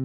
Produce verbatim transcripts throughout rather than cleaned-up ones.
Oh,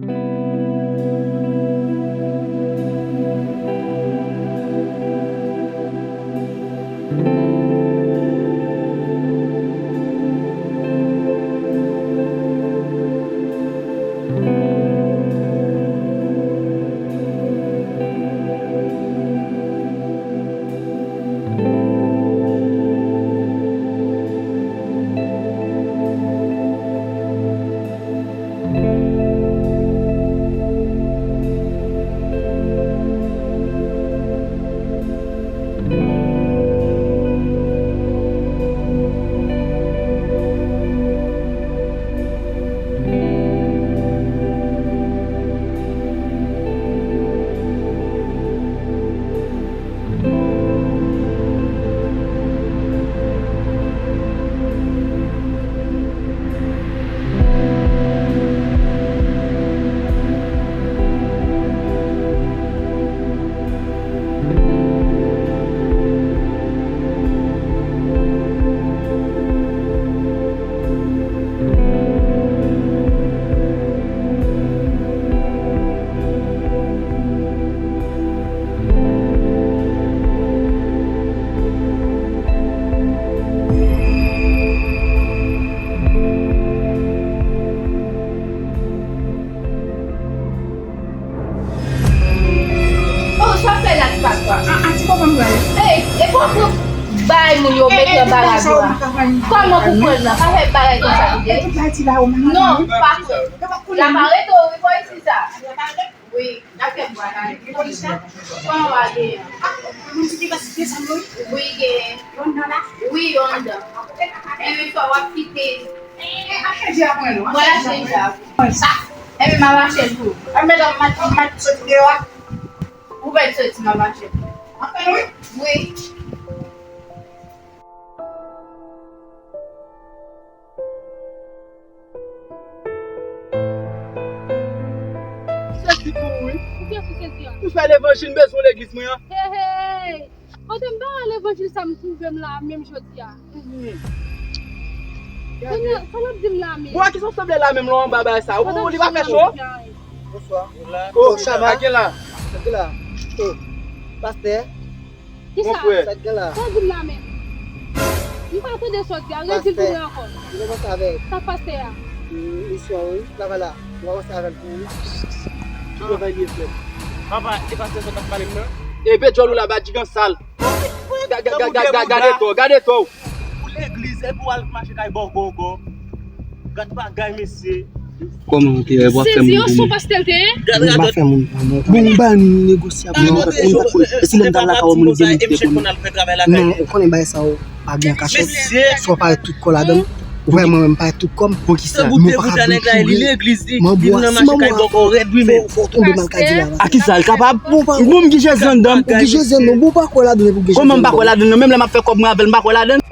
sa fè la ti patwa. Ah, ah, ti papa m pral. Ey, e pou pou bay moun yo mete anba radyo a. Kòman pou pran nan? Pa fè bagay konsa, tande? Non, pa pran. La pa rete, wi, bò isi sa. Wi, n ap fè bwa la. Kòman w a gen? Wi, gen. Wi, yon anndan. Men, men, fò w ap kite. Mwen la chanje a. Enben, m ap achte l pou ou. Enben, medam, m ap, m ap soti deyò a. Ou mèt soti, m ap achte l. Anfen, wi. Wi. Sezi pou ou, wi. Ou fè levanjil, m bezwen legliz mwen an. Hey, hey. Kote m pa wè levanjil sa m twouve m la menm jodi a. Kounye a, sa l ap di m la menm? Bon, a kisa w sanble la menm lè w anba bagay sa? Ou, li pa fè cho? Bonswa. Oh, Chama. Sa k gen la? Sa k gen la? Oh, pastè. Kisa? Sa k gen la? Sa w di m la menm? M pa tande sa w di a, redil pou mwen ankò. Sa pastè a? Misyon, wi. Travay la. Ou avanse avè l pou ou. Ki travay li ye, frè m? Papa, e pastè sa w t ap pale m nan? E pe djòl ou la, ba djigan sal. Ga-, ga-, ga-, ga-, ga-, gade to, gade to. Pou legliz, epi w al mache kay bògògò. Gad bagay, mesye. Kòman w te wè w ap fè moun pou moun? Sezi, yon son pastè l te ye? Gad radòt. Bon, m ba nou negosyab. Non, ou pa konn. E si lè m t al lakay ou moun gen moun ki te konnen? Non, ou konnen bagay sa yo pa gen kachèt. Swa w parèt tout kò ladan l. Ou wè mwen menm parèt tout kò m. Poukisa? Mwen pa ka vin kouri. Manbo a, si manbo a fò, fò w tonbe malkadi la. A kisa? L kapab? Bon, m gen Jezi anndan m. Ou gen Jezi anndan w, bon, ou pa kwè ladan l, epi ou gen Jezi anndan w. Kòman m pa kwè ladan l? Menm lè m ap fè kòb mwen avè l, m pa kwè ladan l.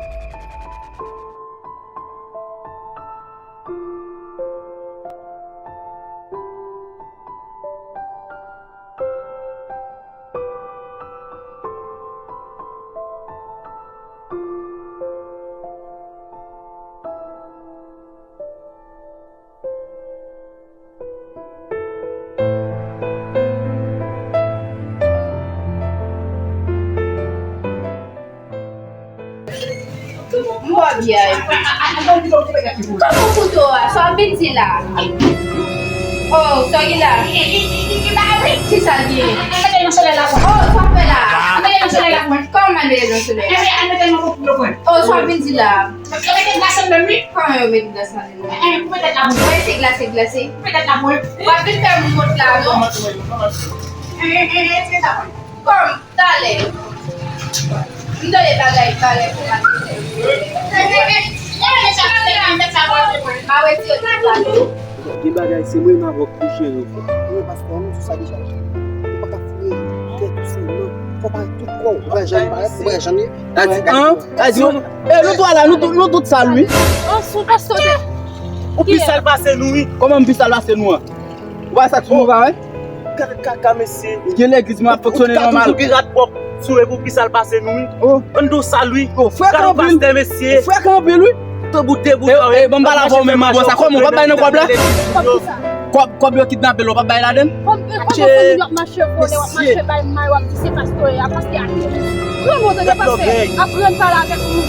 M bò byen. Kòman kouto a? Sa w ap vin di la? Oh, sa w gen la? Kisa l gen? Oh, sa w fè la? Kòman mete l nan solèy? Oh, sa w ap vin di la? Kòman yo mete glas nan men nou? Mwen se glase, glase. W ap vin fè m wont la, non? Kòm, talè. M tande bagay, bagay pou m al fè. Ma retire tout la, non? Gen bagay, se mwen m avè w ki jere w. Wi, pastè, nou di sa deja. Ou pa ka fouye tèt ou sou non. Fò w parèt tout kò w. Ou pa janm parèt, ou pa janm ye. Sa di, an? Sa di, e, nou twa la, nou tout, nou tout sal, wi. An, sou pastè. Ou pi sal pase nou, wi. Kòman m pi sal pase nou an? Ou pa sa sou nou pa, wi? Gade kaka, mesye. Gen legliz, mwen ap fonksyone nòmal. Ou toujou gen rad pwòp sou, epi ou pi sal pase nou, wi. Oh. An nou sal, wi. Oh, frè kanpil. Gade pastè, mesye. Frè kanpil, wi. Tanbou debout, e, e, ban m pale avè w menm, manbo sa, kòman w pa bay nan kòb la? Kòb kisa? Kòb, kòb yo kidnape l, w p ap bay ladann? Kòb, e, kòb yo fè moun y ap mache vòlè, w ap mache bay may, w ap di se pastè a, pastè a ki. Pran non, tande pastè, aprann pale avèk moun,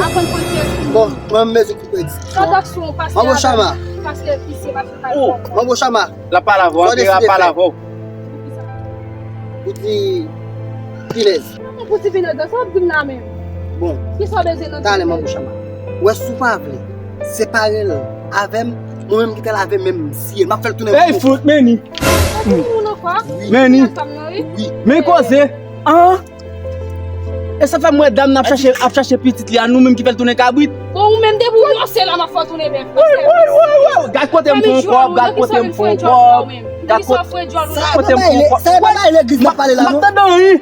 aprann pran kèk moun. Bon, mwen mezi pou kredi. Pastè a, pastè visye, pastè a kòb. Manbo Chama. L ap pale avè w, antre, l ap pale avè w. Ou di pinèz. Pou ti pinèz la, sa w ap di m la menm? Bon. Kisa w bezwen nan ti pinèz? Talè, Manbo Chama. Ou wè, si w pa vle separe l avè m, mwen menm ki te lave men m, m siye l, m ap fè l tounen pou koko. Ey, fout, Meni. Meni. Wi. Men koze. An. E sa fè m wè dam nan ap chache, ap chache pitit li a, nou menm ki fè l tounen kabrit. Bon, ou menm depi w yon sèl la, m ap fè w tounen bèf. Woy, woy, woy, woy. Gad kote m fè yon kòb, gad kote m fè yon kòb. Gad kote m fè yon kòb. Sa e pa bay legliz m ap pale la, non. M ap tande anyen.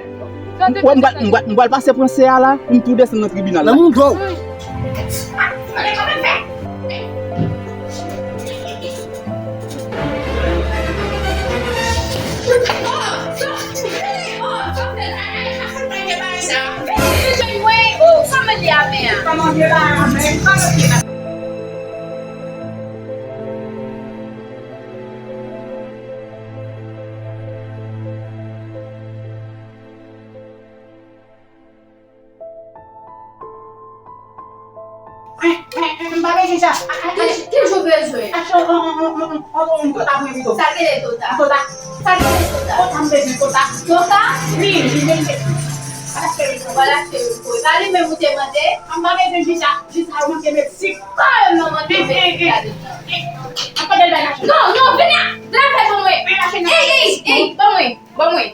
Wè, m pral, m pral, m pral pase pran se a la, pou m tou desann nan tribinal la. Nan moun dlo. M pa bezwen sa. Ki, ki jan w bezwen? Achte yon, yon, yon, yon, yon, yon tota pou mwen pito. Sa k rele tota? Tota. Sa k rele tota? Tota, m bezwen tota. Tota? Wi, wi, wi, wi. Al achte yon. Al achte yon. Pa li menm ou te mande? M pa bezwen jisa. Jisa yo manke met sik. Kòman manke met sik la dedan? Ap kote l bay machin? Non, non, vini a. Vin avè ban mwen. Ey, ey, ey, ban mwen. Ban mwen.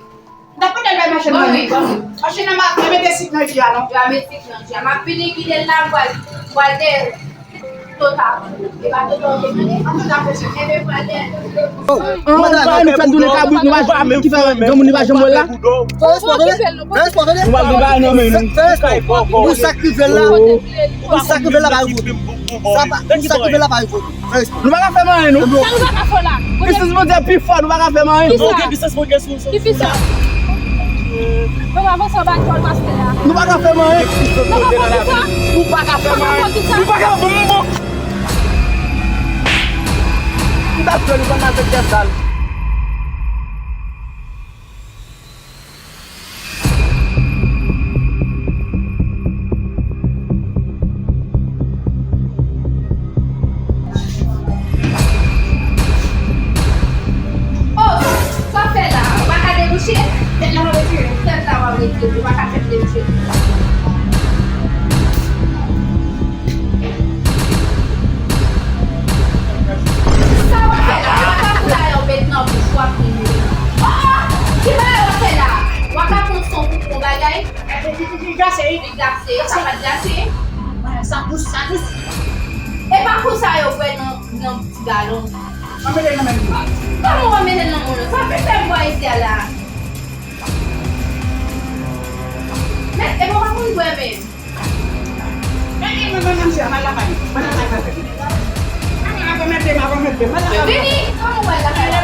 N ap pote l bay machann nan. Ban mwen, ban mwen. Machann nan, m a, m a mete sik nan ji a, non. Yo a met sik nan ji a. M ap vini kite l la, m pral, m pral dèyè tota. E pa tota ou te mande? An tout afè, se. Enben, m pral dèyè. Oh, madanm, nou fè tounen kabrit, nou pa ki fè granmoun li pa janm wè l la. Fè respè, tande. Fè respè, tande. Nou pa gen bagay nan men nou. Fè respè. Pou sa k rive l la. Pou sa k rive l la, pa rive. Sa pa, pou sa k rive la pa rive. Fè respè. Nou pa ka fè m anyen, non. Sa nou pa ka fè la? Pisans Bondye pi fò, nou pa ka fè m anyen. Kisa? Ki pisans? Bon, avanse anba tòl pastè a. Nou pa ka fè m anyen. Nou pa ka fè kisa? Nou pa ka fè m anyen. Nou pa ka fè m anyen. M t ap fè nou konn avèk tèt sal. Oh, sa w fè la? Ou pa ka debouche? Tèt la w ap retire. Tèt la w ap retire. Ou pa ka fè m debouche. Sa w ap fè la? Ou pa ka fout a yo met nan bouch w ap vini. Oh, oh, ki bagay w ap fè la? W ap ap pran son pou pran bagay? Li, li, li, li glase, wi. Li glase, sa pa t glase. Sa dous, sa dous. E pa konsa yo bwè nan, nan ti galon. Anmele nan men li. Kòman w anmele nan men w? Sa fè fè m bwè isi a la. Men, e bon, pa konn bwè menm. Men, men, men, men, men, m al lakay mwen. M al lakay mwen. Vini, kòman w al lakay mwen?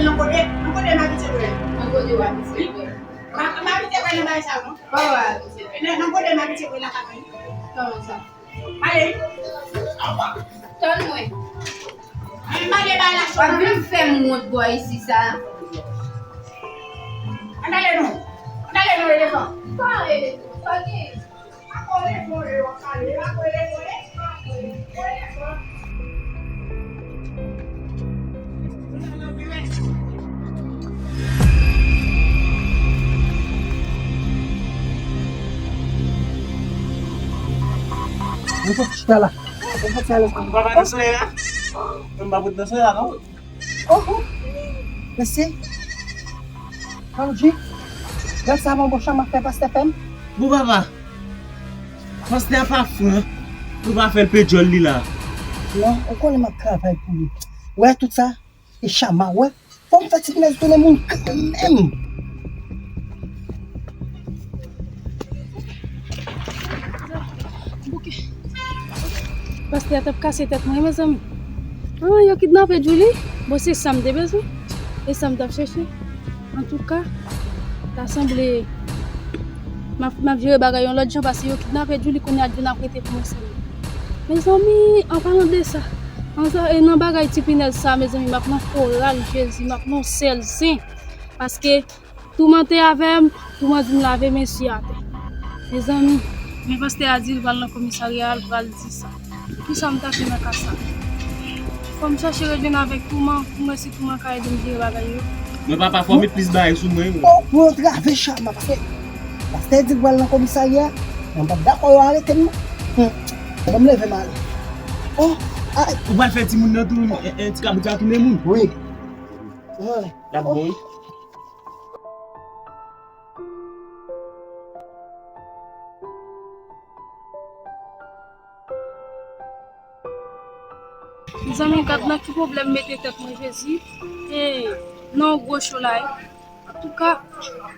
Nan kote, nan kote m abitye bwè. Nan kote w abitye bwè. M a, m abitye bwè nan bagay sa yo, non. Kòman w abitye bwè? Nan, nan kote m abitye bwè lakay mwen. Kòman sa? Ale. Tann mwen. M ale bay la. W ap vin fè m wont bò isi sa. Ann ale non. Ann ale non, elefan. Pa elefan. Pa gen. Mwen pa chita la. Mwen pa chita la. Mwen pa nan solèy la. Mwen pa nan solèy la, non. Oh, oh. Mesye. Ann di. Gad sa manbo Chama fè pastè fè m. Bon, papa. Pastè a pa fran. Nou pa fè l pe djòl li la. Non, ou konnen m ap travay pou li. Wè tout sa? E Chama, wè. Fò m fè ti pinèz tounen moun kanmenm. Bouke. Pastè a t ap kase tèt mwen, mezanmi. Ah, yo kidnape Djouly. Bon, se sa m te bezwen. E sa m t ap chèche. Antouka, ta sanble m ap, m ap jere bagay yon lòt jan, paske yo kidnape Djouly, kounye a Djouly ap rete pou mwen sèlman. Mezanmi, an palan de sa, Nan sa- e nan bagay ti pinèz sa, mezanmi, m ap nan koral Jezi, m ap nan sèl zen. Paske touman te avè m, touman di m lave men si atè. Mezanmi, men pastè a di l pral nan komisarya, l pral di sa. Kisa m ta fè nan ka sa? Fò m chache rejwenn avèk touman pou m wè si touman ka ede m jere bagay yo. Men papa, fò w met plis bagay sou mwen, wi. Oh, pou yo trave chama, paske pastè di l pral nan komisarya, mwen pa t dakò yo arete m, non. Hmm. Ban m leve m ale. Oh, ay. Ou pral fè timoun nan tou, e, e, ti kabrit la tounen moun? Wi. Wi. L ap bon, wi. Mezanmi, gad nan ki pwoblèm m mete tèt mwen, Jezi. E nan yon gwo cho la, wi. Antouka,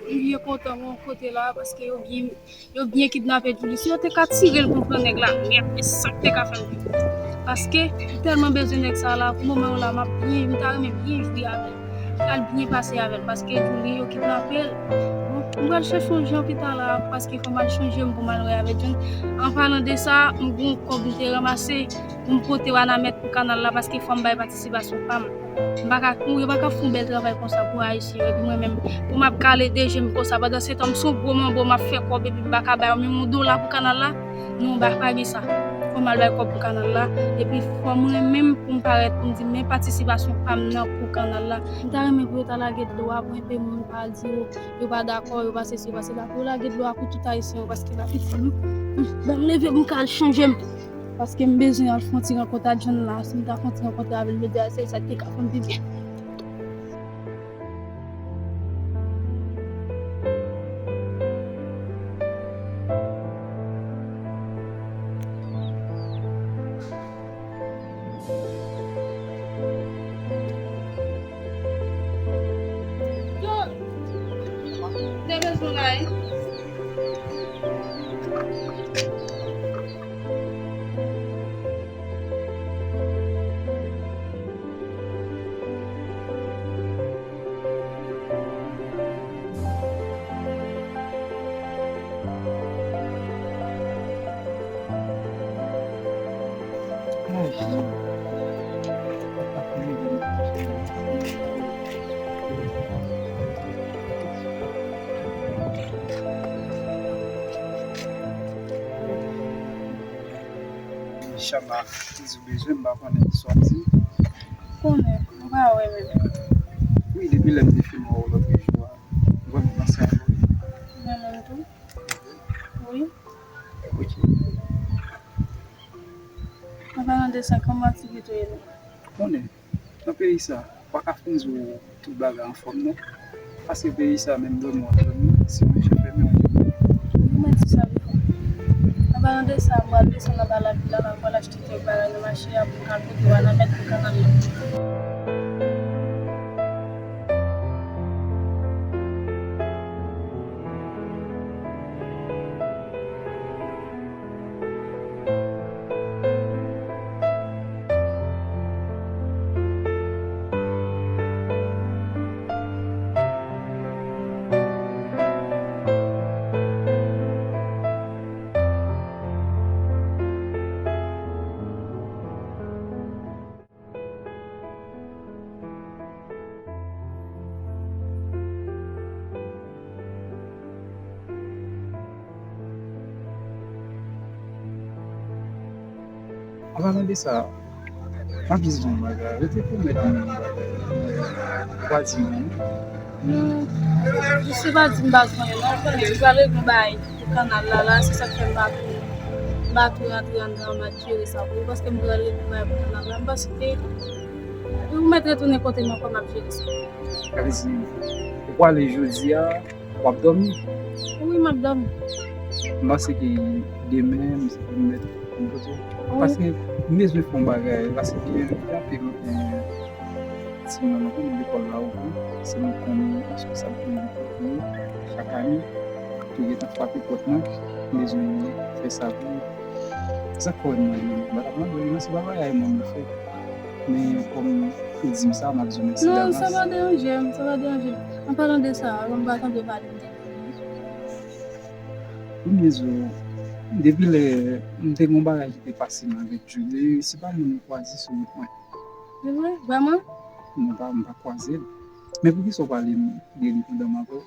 m byen kontan mwen kote la, paske yo byen, yo byen kidnape Djouly. Si yo te ka tire l pou pran nèg la, mèd, men sa k te ka fè m viv. Paske m tèlman bezwen nèg sa la, pou moman yo la, m ap byen, m ta renmen byen jwi avè l. Pral byen pase avè l, paske Djouly yo kidnape l. Bon, m pral chèche yon jan pita la, paske fò m al chanje m pou m al wè avè John. An palan de sa, m gon kòb m te ranmase pou m pote Wanament pou kanal la, paske fò m bay patisipasyon pa m. M pa ka, yo pa ka fè yon bèl travay konsa pou Ayisyen yo, epi mwen menm, pou m ap kale de je m konsa, pandan se tan m se yon gwo manbo, m ap fè kòb, epi m pa ka bay menm yon dola pou kanal la. Non, ba, pa gen sa. Fò m al bay kòb pou kanal la. Epi fò mwen menm pou m parèt pou m di men patisipasyon pa m nan pou kanal la. M ta renmen pou yo ta lage dlo a pou enpe moun pa di yo, yo pa dakò, yo pa sesi, yo pa sela. Pou yo lage dlo a pou tout Ayisyen yo, paske lavi di m, ban m leve pou m ka al chanje m. Paske m bezwen al fè yon ti rankont ak John la. Si m ta fè yon ti rankont avè l, m di a se sa ki te ka fè m pi byen. Yo, te bezwen la, wi. Chama, si w bezwen, m pa konnen sa w di. Konnen, m pa wè menm. Wi, depi lè m te fin wè w lòt jou a, m vrèman panse avè w. Mwen menm tou. Wi. Ok. An palan de sa, kòman aktivite w ye menm? Konnen. Nan peyi sa, pa ka fin di w tout bagay anfòm non. Paske peyi sa menm dòmi w ap dòmi, si w manje fèmen w ap fèmen. Ou mèt di sa wi. An palan de sa, m pral desann anba lavil la, m pral achte kèk bagay nan mache a pou m ka al pote Wanament pou kanal la. An palan de sa, m ap jis di w yon bagay, rete pou mèt mwen yon bagay, m pa di w anyen. Non, se pa di m pa di w anyen non, ou konnen m pral regle yon bagay pou kanal la, la, se sa k fè m pa tou, m pa tou rantre anndan an, m ap jere sa pou ou, paske m pral regle yon bagay pou kanal la, m panse ke ou mèt retounen kote m ankò, m ap jere sa. Sa vle di, ou prale jodi a, w ap dòmi? Wi, m ap dòmi. M panse ke demen, m se pou m mèt vin kote w. Wi. Paske m bezwen fè yon bagay, paske gen, gen anpil, eh, timoun nan konnen lekòl la ouvri, se nou k konn responsab pou yo chak ane, pou yo gentan frape pòt mwen, m bezwen fè sa pou yo. Se sa k fè w wè mwen, m pa t ap mande w, non, se pa bagay mwen m fè. Men kòm ou di m sa, m ap di w mèsi davans. Non, sa pa deranje m, sa pa deranje m. An palan de sa, m pa tande pale de Pou m di w, Depi lè m te gen yon bagay ki te pase m avèk Julie, se pa moun m kwaze sou wout mwen. Se vre? Vrèman? Non, pa, m pa kwaze l. Men poukisa w pale m de li pandan m avè w?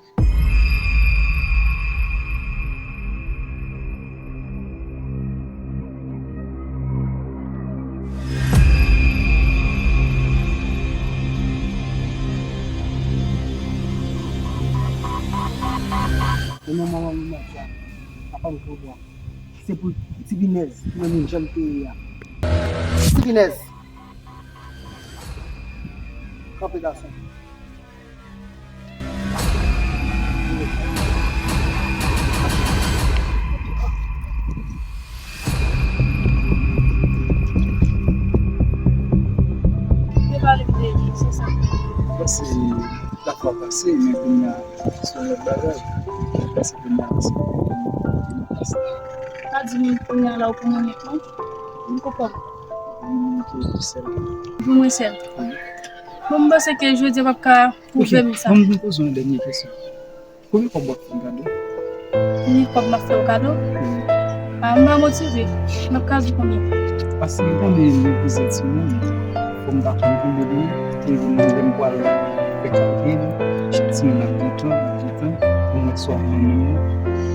Ou nan manman mwen, Matya. Apa m pran. Se pou ti pinèz ki nan menm jan l te ye a. Ti pinèz. Kanpe gason. Yo pale m de li, se sa. Bon, se la fwa pase, men kounye a, se yon lòt bagay. Paske kounye a, se yon lòt bagay. Pa di m kounye a la ou pou mwen menm non. M konprann. Mwen menm ki sèl. Pou mwen sèl. Wi. Bon, m panse ke jodi a p ap ka pwouve m sa. Ban m poze yon dènye kesyon. Konbyen kòb w ap fè m kado? Konbyen kòb m ap fè w kado? Wi. A, m pa motive. M ap ka di konbyen. Paske m konnen lè w poze timoun, fò m ta konn konbyen li ye, pou mwen lè m pral fè kalkil, chak timoun ap gen tan, ap gen tan, pou m wè sa w renmen an,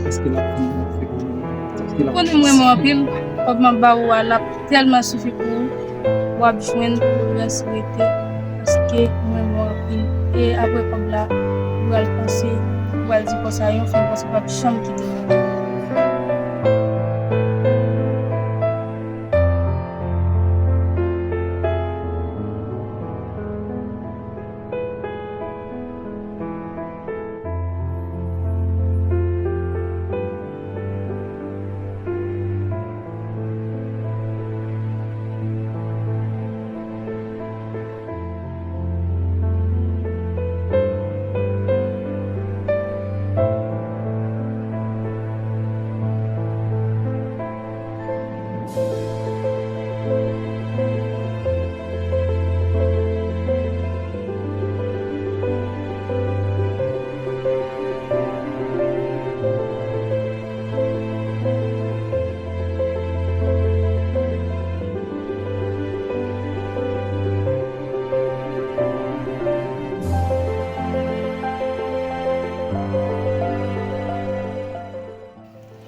èske l ap vin, l ap fè pou mwen, èske l ap... Ou konnen m renmen w anpil, kòb m ap ba ou a, l ap tèlman sifi pou ou, w ap jwenn pou rès rete, paske m renmen w anpil. E apre kòb la, ou pral panse, ou pral di konsa, yon fanm konsa p ap janm kite w.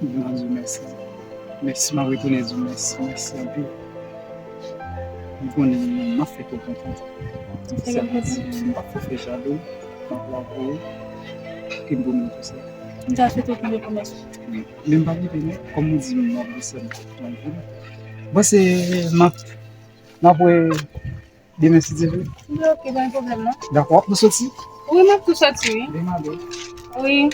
M vin di w mèsi. Mèsi, m ap retounen di w mèsi. Mèsi anpil. M konnen m ap fè kè w kontan. M p ap fè w fè jaloux, m ap la pou ou. Ke m pwomèt ou sa. M ta fè tout rekonèsans. Wi. Men m pa bliye non, kòm ou di m, m ap desèd nan vil. Bon, se m ap, n ap wè demen si Dye vle. Wi, ok, pa gen pwoblèm non. Dakò, w ap tou soti? Wi, m ap tou soti, wi. Demen, alò. Wi.